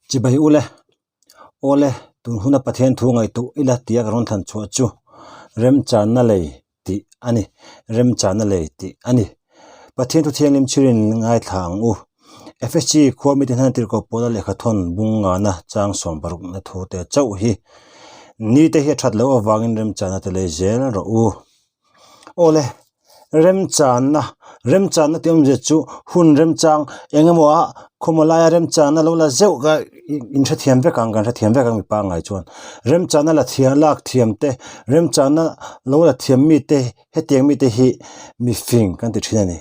Chibai ule, Awle, tun huna Pathian thu ngaihtuah ila tia ka rawn thlan chhuah chu remchanna lei tih a ni, remchanna lei tih a ni. Pathian thu thianghlim chhirin ngaithla ang u. FSC khua mite hnan tirhkoh pawla lehkha thawn bung ngana chang 60 na thu te chauh hi nite hi a that loh avangin remchanna te lei zel rawh u. Awle, remchanna, remchanna tih awmzia chu hun remchang eng emaw ah khawmaw laia remchanna lo la zeuh kha in hrethiam vek ang kan hrethiam vek ang mipa ngai chuan remchanna la thiam lak thiam te remchanna lo la thiam mite hetiang mite hi mifing kan ti thin a ni.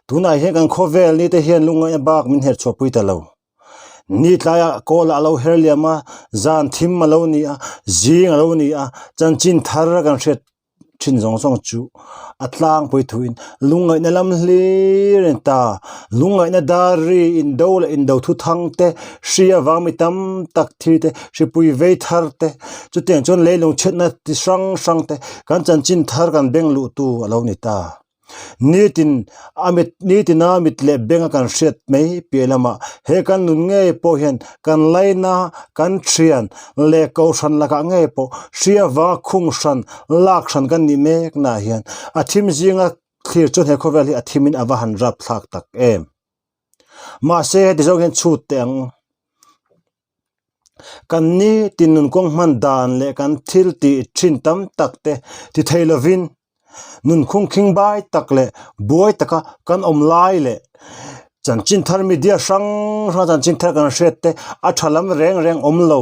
Tunah hian kan khawvel ni te hian lungngaihna bak min herh chhuah pui ta lo. Ni tlaiah kawl a lo her liam a, zan thim a lo ni a, zing a lo ni a, chanchin thar kan hriat thin zawng zawng chu a tlangpui thuin lungngaihna lam hlir a ni ta. Lungngaihna dar ri indo leh indo thu thang te, hri avang mi tam tak thi te, hripui vei thar te, chutiang chuan leilung chhiatna ti hrang hrang te kan chanchin thar kan beng luh tu a lo ni ta. Nitin a mit nitina mit leh benga kan hriat mai piah lamah he kan nun ngei pawh hian kan laina kan thian leh kohhran lakah ngei pawh hria vanga khung hran lak hran kan nih mek naah hian a thim zinga thlir chuan he khawvel hi a thimin a va han rap thlak tak em. Mahse heti zawng hian chhut teh ang. Kan ni tin nun kawng hman dan leh kan thil tih thin tam tak te ti thei lovin nun khung khing bai tak leh buai taka kan awm lai leh chanchin thar media hrang hrang chanchin thar kan hriat te a tha lam reng reng awm lo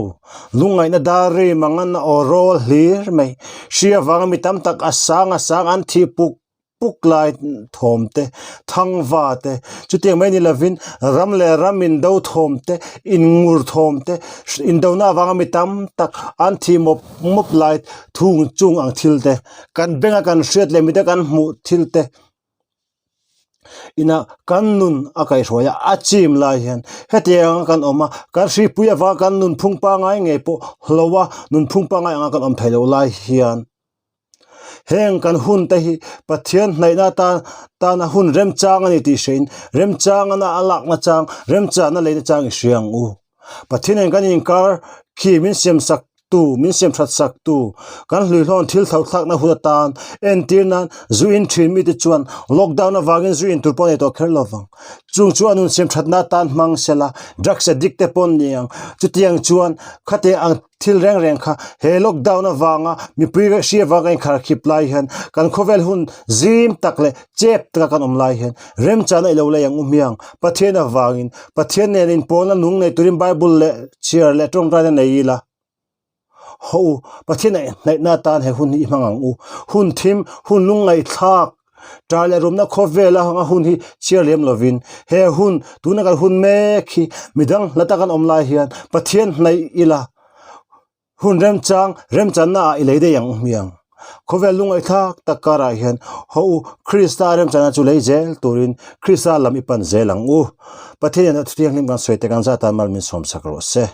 lungngaihna dar ri mangan aw rawl hlir mai hria vanga mi tam tak a sang a sang an thih puk puk lai thawm te, thangva te, chutiang mai ni lovin ram leh ram indo thawm te, inngur thawm te, indona avanga mi tam tak an thih mawp mawp lai thung chung ang thil te, kan benga kan hriat leh mite kan hmuh thil te ina kan nun a kaihhruai a, a chim lai hian hetiang anga kan awm a, kan hripui avanga kan nunphung pangngai ngei pawh hlo a, nunphung pangngai anga kan awm theih loh lai hian. Heng kan hun te hi Pathian hnaihna atan tana hun remchang a ni tih hrein remchang ana a lakna chang remchana leina chang i hria ang u. Pathian in kan inkar khi min siam sak tu min siam that sak tu kan hluihlawn thil tho thlakna hun atan entir nan zu in thin mite chuan lockdown avangin zu in tur pawh a nei tawh kher lo vang. Chung chu a nun siam thatna atan hmang sela drugs addict te pawh an ni ang. Chutiang chuan khate ang Thil reng reng kha he lockdown avanga mipui hri avanga inkharkhip lai hian kan khawvel hun zim tak leh chep taka kan awm lai hian remchana i lo lei ang u hmiang. Pathian avangin Pathian nen inpawlna nung nei turin Bible leh chhiar leh tawngtaina nei ila haw u. Pathian hnaihna atan he hun hi i hmang ang u. Hun thim, hun lungngaihthlak Ṭah leh rumna khawvel a hanga hun hi chhiar lem lovin he hun tuna kan hun mek hi midang hla tak an awm lai hian Pathian hnaih ila hun remchang remchanna ah i lei daih ang u hmiang. Khawvel lungaihthlak tak karah hian haw u Krista remchanna chu lei zel turin Krista lam i pan zel ang u. Pathian hian a thutianghlim kan sawi te kan zat tan mal min sawmsak rawh se.